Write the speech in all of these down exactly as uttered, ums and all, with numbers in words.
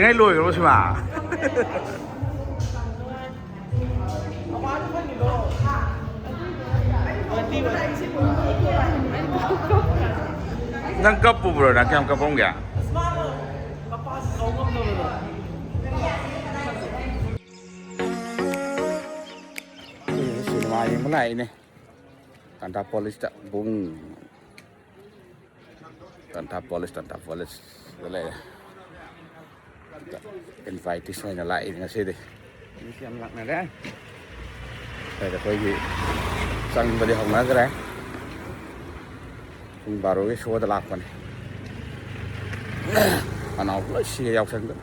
ꯉꯥꯏ ꯂꯣꯏꯈ꯭ꯔꯕ ꯁꯤꯃ? ꯅꯪ ꯀꯞꯄꯨꯕ꯭ꯔꯣ? ꯅꯪ ꯀꯌꯥꯝ ꯀꯞꯄꯝꯒꯦ? ꯑꯩꯈꯣꯏꯁꯨ ꯁꯤꯅꯦꯃꯥ ꯌꯦꯡꯕ ꯂꯥꯛꯏꯅꯦ, ꯇꯥꯟꯊꯥ ꯄꯣꯂꯤꯁꯇ꯫ ꯕꯨꯡ꯫ ꯇꯥꯟꯊꯥ ꯄꯣꯂꯤꯁ, ꯇꯥꯟꯊꯥ ꯄꯣꯂꯤꯁꯇ ꯂꯩꯔꯦ꯫ ꯏꯟꯚꯥꯏꯇꯤꯁ ꯑꯣꯏꯅ ꯂꯥꯛꯏ ꯉꯁꯤꯗꯤ꯫ ꯃꯤꯁꯦ ꯌꯥꯝ ꯂꯥꯛꯅꯔꯦ꯫ ꯁ꯭ꯋꯥꯏꯗ ꯑꯩꯈꯣꯏꯒꯤ ꯆꯪꯕꯗꯤ ꯍꯧꯅꯈ꯭ꯔꯦ꯫ ꯄꯨꯡ ꯕꯥꯔꯣꯒꯤ ꯁꯣꯗ ꯂꯥꯛꯄꯅꯦ꯫ ꯈꯅꯥꯎ ꯂꯣꯏ ꯁꯤꯔꯦ ꯌꯥꯎꯁꯪꯗ꯫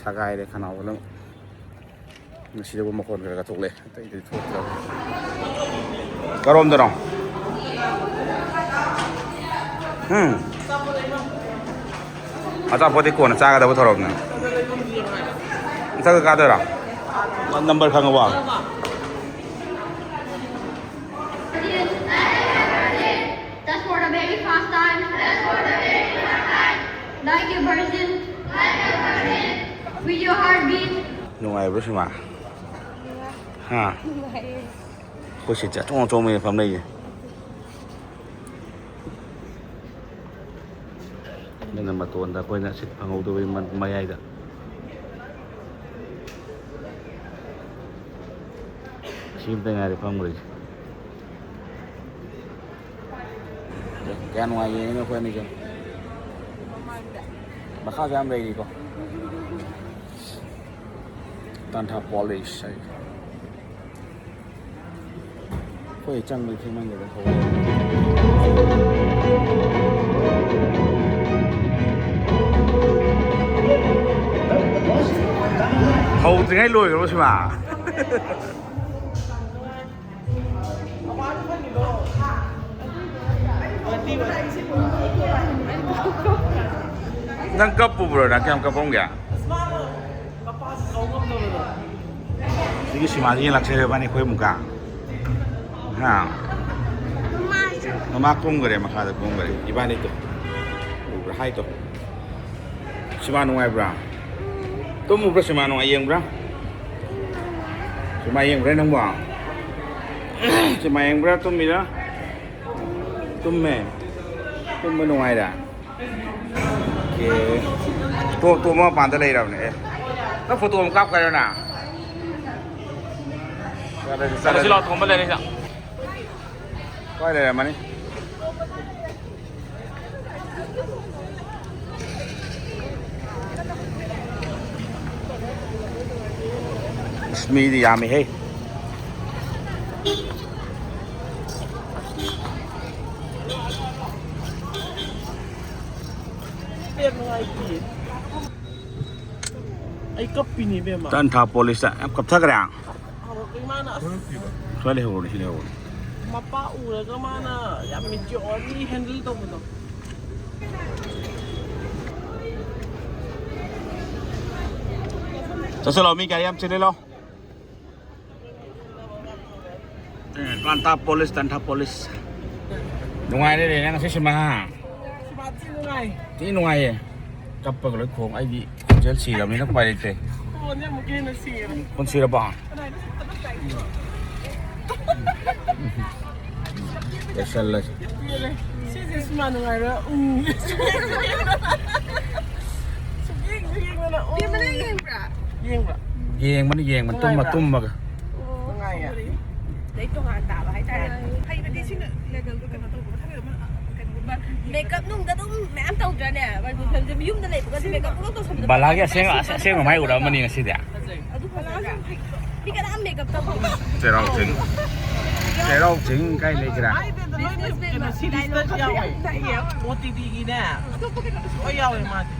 ꯁꯒꯥꯏꯔꯦ ꯈꯅꯥꯎ ꯂꯣꯏ꯫ ꯉꯁꯤꯗꯕꯨ ꯃꯈꯣꯟ ꯈꯔ ꯈꯔ ꯊꯣꯛꯂꯛꯑꯦ, ꯑꯇꯩꯗꯤ ꯊꯣꯛꯇ꯭ꯔꯕ꯫ ꯀꯔꯣꯝꯗꯅꯣ? ꯎꯝ꯫ ꯑꯆꯥꯄꯣꯠꯇꯤ ꯀꯣꯟꯅ ꯆꯥꯒꯗꯕ ꯊꯧꯔꯝꯅꯦ꯫ ꯃꯊꯛꯇ ꯀꯥꯗꯣꯏꯔꯣ? Number ꯈꯪꯉꯕꯣ? Just for the very first time. Like a virgin. With your heartbeat. ꯅꯨꯡꯉꯥꯏꯕ꯭ꯔꯣ ꯁꯤꯃ? ꯍꯥ? ꯑꯩꯈꯣꯏ ꯁꯤꯠꯁꯦ ꯑꯆꯣꯡ ꯑꯆꯣꯡꯕ ꯐꯝꯅꯩꯁꯦ꯫ ꯅꯪꯅ ꯃꯇꯣꯟꯗ, ꯑꯩꯈꯣꯏꯅ ꯁꯤꯠ ꯐꯪꯍꯧꯗꯕꯩ ꯃ-, ꯃꯌꯥꯏꯗ꯫ ꯁꯤ ꯑꯝꯇ ꯉꯥꯏꯔꯦ ꯐꯝꯈ꯭ꯔꯤꯁꯦ꯫ ꯀꯌꯥ ꯅꯨꯡꯉꯥꯏ ꯌꯦꯡꯉꯤꯅꯣ ꯑꯩꯈꯣꯏ ꯑꯅꯤꯁꯦ꯫ ꯃꯈꯥꯁꯨ ꯌꯥꯝ ꯂꯩꯔꯤꯀꯣ꯫ ꯇꯥꯟꯊꯥ ꯄꯣꯂꯤꯁ ꯍꯥꯏ꯫ ꯑꯩꯈꯣꯏ ꯆꯪꯕꯗꯤ ꯊꯦꯡꯃꯟꯒ꯭ꯔꯦꯗ ꯊꯧꯕꯥꯜ꯫ ꯍꯧꯗ꯭ꯔꯤꯉꯩ ꯂꯣꯏꯈ꯭ꯔꯕ ꯁꯤꯃ? ꯅꯪ ꯀꯞꯄꯨꯕ꯭ꯔꯣ? ꯅꯪ ꯀꯌꯥꯝ ꯀꯞꯄꯝꯒꯦ? ꯁꯤꯒꯤ ꯁꯤꯃꯥꯁꯤ ꯌꯦꯡꯂꯛꯁꯦ ꯏꯕꯥꯅꯤ ꯑꯩꯈꯣꯏ ꯑꯃꯨꯛꯀ꯫ ꯍꯥ? ꯃꯃꯥ ꯀꯨꯝꯈꯔꯦ, ꯃꯈꯥꯗ ꯀꯨꯝꯈꯔꯦ ꯏꯕꯥꯅꯤꯗꯣ꯫ ꯎꯕ꯭ꯔꯥ ꯍꯥꯏꯗꯣ? ꯁꯤꯃꯥ ꯅꯨꯡꯉꯥꯏꯕ꯭ꯔꯥ? ꯇꯨꯝꯃꯨꯕ꯭ꯔꯥ ꯁꯤꯃꯥ ꯅꯨꯡꯉꯥꯏ ꯌꯦꯡꯕ꯭ꯔꯥ? ꯁꯤꯃꯥ ꯌꯦꯡꯕ꯭ꯔꯥ ꯅꯪꯕꯣ? ꯁꯤꯃꯥ ꯌꯦꯡꯕ꯭ꯔꯥ ꯇꯨꯝꯃꯤꯔꯥ? ꯇꯨꯝꯃꯦ꯫ ꯇꯨꯝꯕ ꯅꯨꯡꯉꯥꯏꯔꯦ꯫ ꯑꯣꯀꯦ꯫ ꯇꯣ-, ꯇꯣꯝꯕ ꯃꯄꯥꯟꯗ ꯂꯩꯔꯕꯅꯦ꯫ ꯑꯦ꯫ ꯅꯪ ꯐꯣꯇꯣ ꯑꯃ ꯀꯥꯞꯈ꯭ꯔꯦ ꯅꯪ? ꯆꯠꯂꯁꯤ, ꯆꯠꯂꯁꯤ ꯆꯠꯂꯁꯤ꯫ ꯂꯥꯎ, ꯇꯣꯝꯕ ꯂꯩꯔꯦ ꯁꯤꯗ꯫ ꯀꯥꯏ ꯂꯩꯔꯝꯃꯅꯤ? ꯑꯁ, ꯃꯤꯗꯤ ꯌꯥꯝꯃꯤꯍꯦ꯫ ꯌꯥꯝ ꯅꯨꯡꯉꯥꯏꯇꯤꯌꯦ꯫ ꯑꯩ ꯀꯞꯄꯤꯅꯦ ꯏꯕꯦꯝꯃ꯫ ꯇꯟꯊꯥ ꯄꯣꯂꯤꯁꯇ ꯌꯥꯝ ꯀꯞꯊꯈ꯭ꯔꯦ꯫ ꯍꯧꯔꯛꯄ ꯏꯃꯥꯅ ꯑꯁ꯫ ꯁ꯭ꯋꯥꯏ ꯂꯩꯍꯧꯔꯣꯅꯦ, ꯁꯤ ꯂꯩꯍꯧꯔꯣꯅꯦ꯫ ꯃꯄꯥ ꯎꯔꯒ ꯃꯥꯅ ꯌꯥꯝ maturely handle ꯇꯧꯕꯗꯣ꯫ ꯆꯠꯁꯤꯜꯂꯣ, ꯃꯤ ꯒꯥꯔꯤ ꯌꯥꯝ ꯆꯤꯜꯂꯦ, ꯂꯥꯎ꯫ ꯑꯦ, ꯇꯥꯟꯊꯥ ꯄꯣꯂꯤꯁ, ꯇꯥꯟꯊꯥ ꯄꯣꯂꯤꯁ꯫ ꯅꯨꯡꯉꯥꯏꯔꯦꯅꯦ ꯅꯪ ꯉꯁꯤ ꯁꯤꯃꯥ, ꯍꯥ? ꯁꯤꯃꯥ ꯊꯤ ꯅꯨꯡꯉꯥꯏ꯫ ꯊꯤ ꯅꯨꯡꯉꯥꯏꯌꯦ꯫ ꯀꯞꯄꯒ ꯂꯣꯏ ꯈꯣꯡ꯫ ꯑꯩꯗꯤ ꯈꯣꯟꯖꯦꯜ ꯁꯤꯔꯕꯅꯤꯅ ꯎꯄꯥꯏ ꯂꯩꯇꯦ꯫ ꯈꯣꯟꯁꯦ ꯑꯃꯨꯛꯀ ꯍꯦꯟꯅ ꯁꯤꯔꯦ꯫ ꯈꯣꯟ ꯁꯤꯔꯕꯣ? ꯀꯅꯥꯏꯗ ꯁꯤꯠꯇꯕ ꯇꯥꯏ? ꯂꯣꯏꯁꯜꯂꯁꯤ꯫ ꯁꯤꯁꯦ ꯁꯤꯃꯥ ꯅꯨꯡꯉꯥꯏꯔꯣꯏ꯫ ꯎꯝ꯫ ꯁꯨꯛꯌꯦꯡꯁꯨ ꯌꯦꯡꯗꯅ, ꯎꯝ꯫ ꯏꯕꯦꯝꯃ, ꯅꯪ ꯌꯦꯡꯕ꯭ꯔꯥ? ꯌꯦꯡꯕ꯭ꯔꯥ? ꯌꯦꯡꯕꯅꯤ, ꯌꯦꯡꯕꯅꯤ꯫ ꯇꯨꯝꯃ, ꯅꯨꯡꯉꯥꯏꯕ꯭ꯔꯥ? ꯇꯨꯝꯃꯒ꯫ ꯑꯣ, ꯅꯨꯡꯉꯥꯏꯌꯦ꯫ ꯑꯗꯩ ꯇꯣꯉꯥꯟ ꯇꯥꯕ ꯍꯥꯏꯇꯥꯔꯦ꯫ ꯅꯨꯡꯉꯥꯏꯌꯦ꯫ ꯍꯩꯕꯗꯤ ꯁꯤꯅ levelꯗꯣ ꯀꯩꯅꯣ ꯇꯧꯕ, ꯃꯊꯪꯒꯤꯗ ꯑꯃ, ꯀꯩꯅꯣꯒꯨꯝꯕ, makeup ꯅꯨꯡꯗ ꯑꯗꯨꯝ ꯃꯌꯥꯝ ꯇꯧꯗ꯭ꯔꯅꯦ? ꯃꯅꯤꯄꯨꯔ filmꯁꯦ ꯌꯨꯝꯗ ꯂꯩꯕꯒꯁꯦ makeup ꯄꯨꯡꯇꯧ ꯇꯧꯁꯟꯕꯗꯣ꯫ ꯕꯂꯥꯒꯤ ꯑꯁꯦꯡ-, ꯑꯁꯦꯡꯕ ꯃꯥꯏ ꯎꯔꯛꯑꯃꯅꯤ ꯉꯁꯤꯗꯤ꯫ ꯑꯗꯨ ꯐꯖꯗ꯭ꯔꯥ? ꯃꯤ ꯀꯅꯥꯝ makeup ꯇꯧꯗꯦ꯫ ꯆꯩꯔꯥꯎ ꯆꯤꯡ꯫ ꯆꯩꯔꯥꯎ ꯆꯤꯡ ꯀꯥꯏ ꯂꯩꯒꯦꯔꯥ? ꯍꯥꯏꯗꯦꯗ, ꯂꯣꯏꯅ businessman ꯀꯩꯅꯣ, ꯃꯥ series ꯇ dialogue ꯌꯥꯎꯋꯦ꯫ ꯌꯥꯝ ꯅꯩꯌꯦ꯫ OTT ꯒꯤꯅꯦ꯫ ꯑꯇꯣꯞꯄ ꯀꯩꯅꯣꯗꯁꯨ ꯂꯣꯏ ꯌꯥꯎꯋꯦ ꯃꯥꯗꯤ꯫